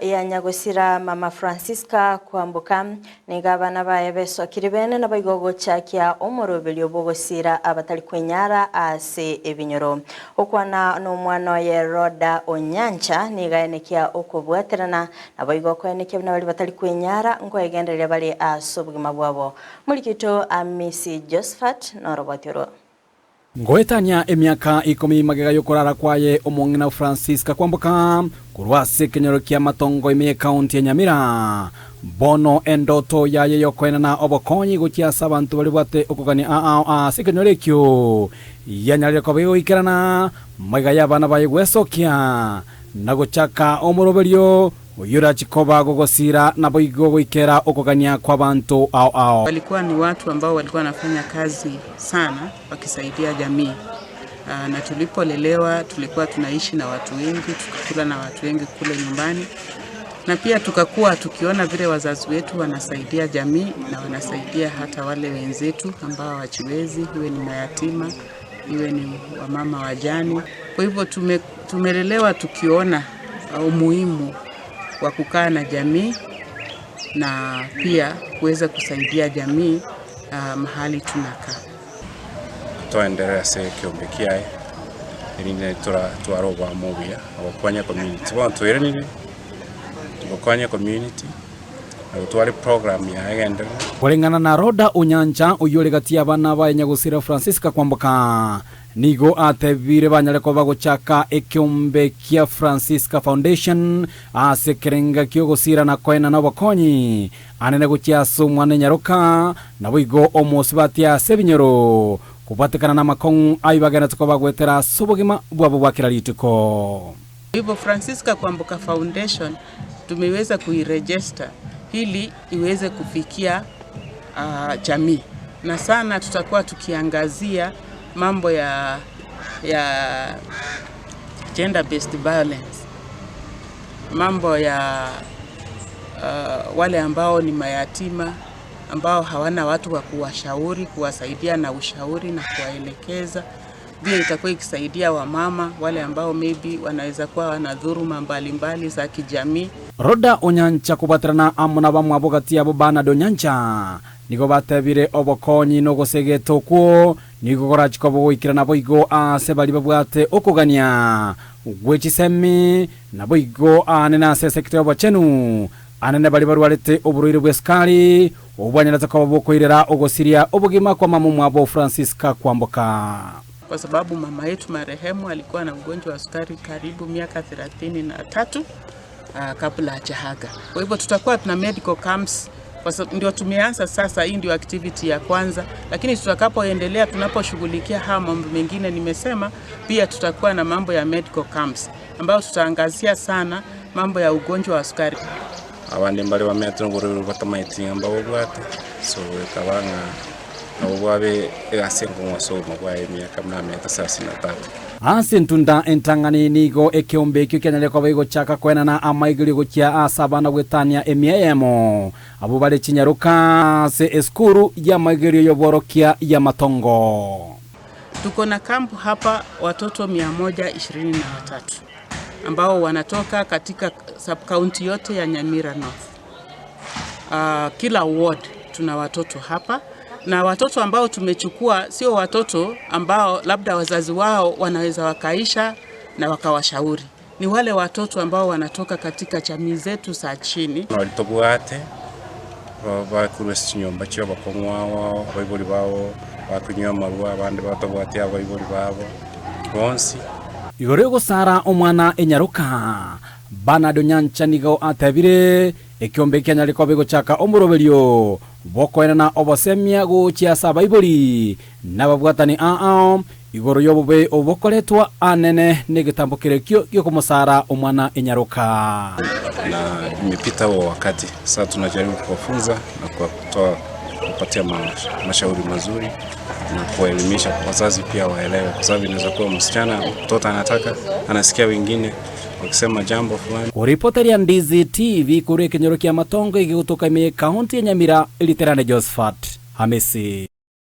Ya nyagosira Mama Francisca Kwamboka, niga abana baye besokire bene nabaigo gochakia omoroberio bogosira abatari kwenyara ase ebinyoro. Okwana n'omwana oye Roda Onyancha niga enekia okobwaterana nabaigo koenekia buna bari batari kwenyara nkoegendereria bari ase obogima bwabo. Murikito Amisi Josephat norobotiro. Ngoetania emiaka 10 magega yokorara kwaye omong'ina Francisca Kwamboka korwa ase ekenyoro kia Matongo ime ekaunti ya Nyamira, bono endoto yaye yokoenana obokonyi gochia ase abanto bari bwate okogania ao ase ekenyoro ekio yanyarire koba igoikerana maiga ya abana baye gwesokia na gochaka omoroberio oyura chikoba gogosira nabo igo goikera okogania kwa bantu ao ao. Walikuwa ni watu ambao walikuwa wanafanya kazi sana wakisaidia jamii. Na tulipolelewa tulikuwa tunaishi na watu wengi, tukikula na watu wengi kule nyumbani, na pia tukakuwa tukiona vile wazazi wetu wanasaidia jamii na wanasaidia hata wale wenzetu ambao hawajiwezi, iwe ni mayatima, iwe ni wamama wajane. Kwa hivyo tumelelewa tukiona umuhimu wa kukaa na jamii na pia kuweza kusaidia jamii mahali tunakaa. Twaendelea ase ekiombe kiaye erinde twara obwamo obuya ogokonya community bono twerenire tugokonya community nabo tware program yaye egenderere. Kulingana na Roda Onyancha oyore gati abana baye nyagosira Francisca Kwamboka, nigo atebire banyareko bagochaka ekiombe kia Francisca Foundation ase kerenga kiogosira na koena na obokonyi anene gochia ase omwana nyaroka nabo igo omosibati ase ebinyoro kubatikana na makong'u aibagena tukobagwetera ase obogima bwabo bwa kila rituko. Hivyo Francisca Kwamboka Foundation tumeweza kuiregister ili iweze kufikia jamii, na sana tutakuwa tukiangazia mambo ya gender based violence, mambo ya wale ambao ni mayatima ambao hawana watu wa kuwashauri, kuwasaidia na ushauri na kuwaelekeza. Pia itakuwa ikisaidia wamama wale ambao maybe wanaweza kuwa wana dhuluma mbalimbali za kijamii. Roda Onyancha kubatirana amo na bamwe abo gati abo bana Donyancha nigo batebire obokonyi nogosegeta okwo nigo gorachika bogoikera nabo igo ase bari babwate okogania gwechisemi nabo igo anene ase sekta y'obochenu anene bari barwarete oburwaire bwa sukari obwanyarete koba bokoirera ogosiria obogima kwa mama mwabo Francisca Kwamboka. Kwa sababu mama yetu marehemu alikuwa na ugonjwa wa sukari karibu miaka 33 kabla hajaaga. Kwa hivyo tutakuwa tuna medical camps, kwa sababu ndio tumeanza sasa, hii ndio activity ya kwanza, lakini tutakapoendelea, tunaposhughulikia haya mambo mengine nimesema, pia tutakuwa na mambo ya medical camps ambayo tutaangazia sana mambo ya ugonjwa wa sukari. Abandi mbari bamete n'oburwaire batamaeti mbabo bwate so ekabanga nabo bwabe egase nkong'wasa obogima bwaye emiaka muna miaka 33. Ase ntunda entang'ani nigo ekiombe ekio kianyare koba igochaka koenana amaigeri gochia ase abana gwetania emieyemo abo bare chinyaruka ase esukuru ya maigerio yoborokia ya Matongo. Tuko na kampu hapa watoto 123 ambao wanatoka katika sub-county yote ya Nyamira North. Kila ward tuna watoto hapa, na watoto ambao tumechukua sio watoto ambao labda wazazi wao wanaweza wakaisha na wakawashauri. Ni wale watoto ambao wanatoka katika jamii zetu za chini. Walitobwate bakurwe chinyomba chio bakong'wao abaibori bao bakunywa amarwa abandi batobwate abaibori babo bonsi. Igoro gosara omwana enyaruka Bernard Onyancha nigo atebire ekiombe kianyare koba gochaka omoroberio bokoenana obosemia gochia ase abaibori nababwatani ao igoro yobobe obokoretwa anene negetambo kirekio giokomosara omwana enyaruka. Na imepita huo wakati sasa, tunajaribu kuwafunza na kuwatoa kupatia mashauri mazuri na kuwaelimisha wazazi pia waelewe, kwa sababu inaweza kuwa msichana mtoto anataka anasikia wengine wakisema jambo fulani. Kuripoteria Ndizi TV kuri ekenyoro kia Matongo igigutuka ime kaunti ya Nyamira, Literane Josephat Hamisi.